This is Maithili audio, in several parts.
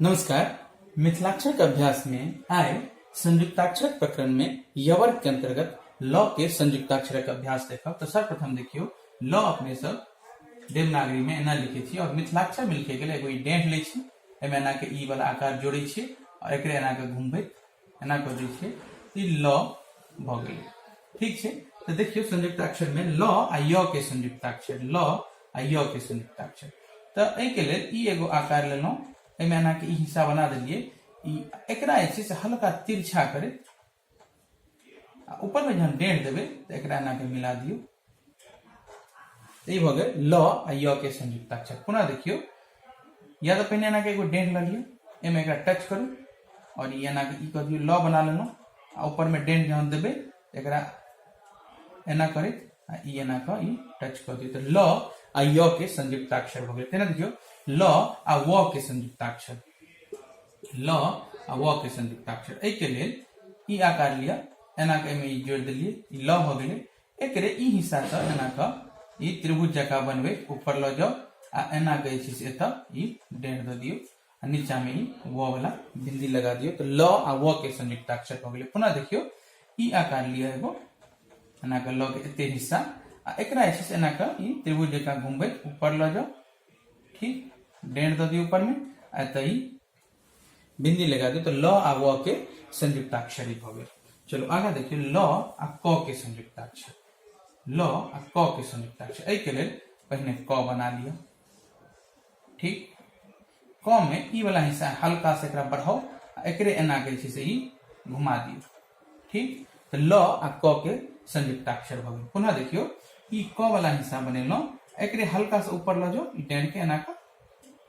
नमस्कार। मिथिलाक्षर के अभ्यास में आइ संयुक्ताक्षर प्रकरण में यवर्ग के अंतर्गत ल के संयुक्ताक्षरक अभ्यास देखब। तो सर्वप्रथम देखियो, ल अपने सब देवनागरी में एना लिखे छी और मिथिलाक्षर में लिखे के लेल एगो ई डेढ़ लै छी, एहिमे एना के ई वाला आकार जोड़ै छी और एकरे एना के घुमबैत एना कऽ दै छियै, ई ल भऽ गेलै। ठीक छै? तऽ देखियौ, संयुक्ताक्षर में ल आ य के संयुक्ताक्षर, ल आ य के संयुक्ताक्षर। तऽ एहिके लेल ई एगो आकार लेलहुँ, एहिमे एना के ई हिस्सा बना देलियै। ई एकरा जे छै से हल्का तिरछा करैत आ ऊपर में जहन डेढ़ देबै तऽ एकरा एना के मिला दियौ। ई भऽ गेल ल आ य के संयुक्ताक्षर। पुनः देखियौ, या तऽ पहिने एना के एगो डेढ़ लऽ लियौ, एहिमे एकरा टच करू और ई एना के ई कऽ दियौ, ल बना लेलहुँ आ ऊपर में डेढ़ जहन देबै तऽ एकरा एना करैत आ ई एना कऽ ई टच कऽ दियौ, तऽ ल आ य के संयुक्ताक्षर भऽ गेल। तेना देखियौ, ल आ व के संयुक्ताक्षर, ल आ व के संयुक्ताक्षर। एहिके लेल ई आकार लिअ, एना के एहिमे ई जोड़ि देलियै, ई ल भऽ गेलै। एकरे ई हिस्सा सँ एना कऽ ई त्रिभुज जकाँ बनबैत ऊपर लऽ जाउ आ एना के जे छै से एतऽ ई डेढ़ दऽ दियौ आ नीचा में ई व वाला बिंदी लगा दियौ, तऽ ल आ व के संयुक्ताक्षर भऽ गेलै। पुनः देखियौ, ई आकार लिअ एगो, एना कऽ ल के एते हिस्सा आ एकरा जे छै से एना कऽ ई त्रिभुज जकाँ घुमबैत ऊपर लऽ जाउ, ठीक, डेढ़ दऽ दियौ ऊपर में आ एतऽ ई बिंदी लगा दियौ, तऽ ल आ व के संयुक्ताक्षर ई भऽ गेल। चलू आगाँ देखियौ, ल आ क के संयुक्ताक्षर, ल आ क के संयुक्ताक्षर। एहिके लेल पहिने क बना लिअ। ठीक, क में ई वाला हिस्सा हल्का से एकरा बढ़ाउ आ एकरे एना के जे छै से ई घुमा दियौ। ठीक, तऽ ल आ क के संयुक्ताक्षर भऽ गेल। पुनः देखियौ, ई क वाला हिस्सा बनेलहुँ, एकरे हल्का से ऊपर लऽ जाउ, ई डाँढ़ के एना कऽ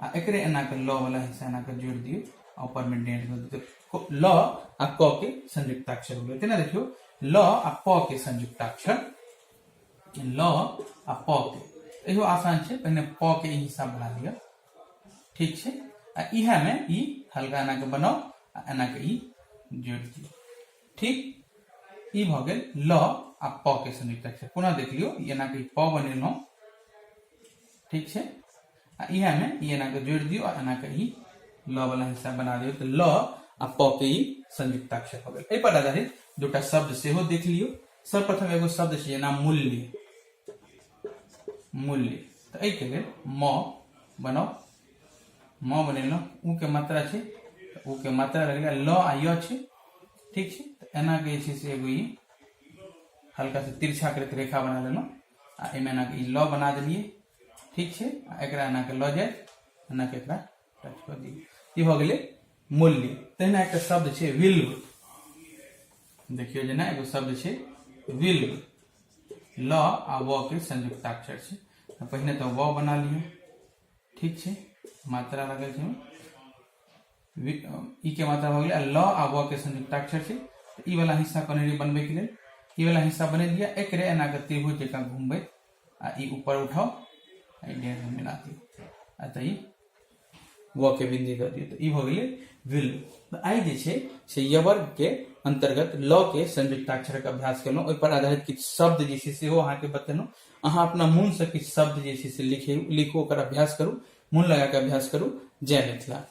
आ एकरे एना के ल वाला हिस्सा एना के जोड़ि दियौ आ ऊपर में डेढ़ दऽ दियौ, तऽ ल आ क के संयुक्ताक्षर हो गेल। तेना देखियौ, ल आ प के संयुक्ताक्षर, ल आ प के इहो आसान छै। पहिने प के ई हिस्सा बना लिअ, ठीक छै, आ इएह में ई हल्का एना के बनाउ आ एना के ई जोड़ि दियौ। ठीक, ई भऽ गेल ल आ प के संयुक्ताक्षर। पुनः देख लियौ, ई एना के ई प बनेलहुँ, ठीक छै, आ इएह में ई एना के जोड़ि दियौ आ एना के ई ल वाला हिस्सा बना दियौ, तऽ ल आ प के ई संयुक्ताक्षर भऽ गेल। एहि पर आधारित दूटा शब्द सेहो देख लियौ। सर्वप्रथम एगो शब्द छै जेना मूल्य, मूल्य। तऽ एहिके लेल म बनाउ, म बनेलहुँ, उ के मात्रा छै, उ के मात्रा लगलै, ल आ य छै, ठीक छै, तऽ एना के जे छै से एगो ई हल्का से तिरछा करैत रेखा बना लेलहुँ आ एहिमे एना के ई ल बना देलियै, ठीक छै, आ एकरा एना के लऽ जायत, एना के एकरा टच कऽ दियौ, ई भऽ गेलै मूल्य। तहिना एकटा शब्द छै विल्व। देखियौ, जेना एगो शब्द छै विल्व, ल आ व के संयुक्ताक्षर छै। तऽ पहिने तऽ व बना लिअ, ठीक छै, मात्रा लगल छै, ई के मात्रा भऽ गेलै, आ ल आ व के संयुक्ताक्षर छै। तऽ ई वाला हिस्सा कहने रहियै बनबै के लेल, ई वाला हिस्सा बनेलियै, एकरे एना के त्रिभुज जकाँ घुमबैत आ ई ऊपर उठाउ आ ई डेढ़ में मिला दियौ आ तऽ ई व के बिंदी दऽ दियौ, तऽ ई भऽ गेलै will. तऽ आइ जे छै से यवर्ग के अंतर्गत ल के संयुक्ताक्षरक अभ्यास केलहुँ, ओहि पर आधारित किछु शब्द जे छै सेहो अहाँके बतेलहुँ। अहाँ अपना मोनसँ किछु शब्द जे छै से लिखू, ओकर अभ्यास करू, मोन लगा कऽ अभ्यास करू। जय मिथिला।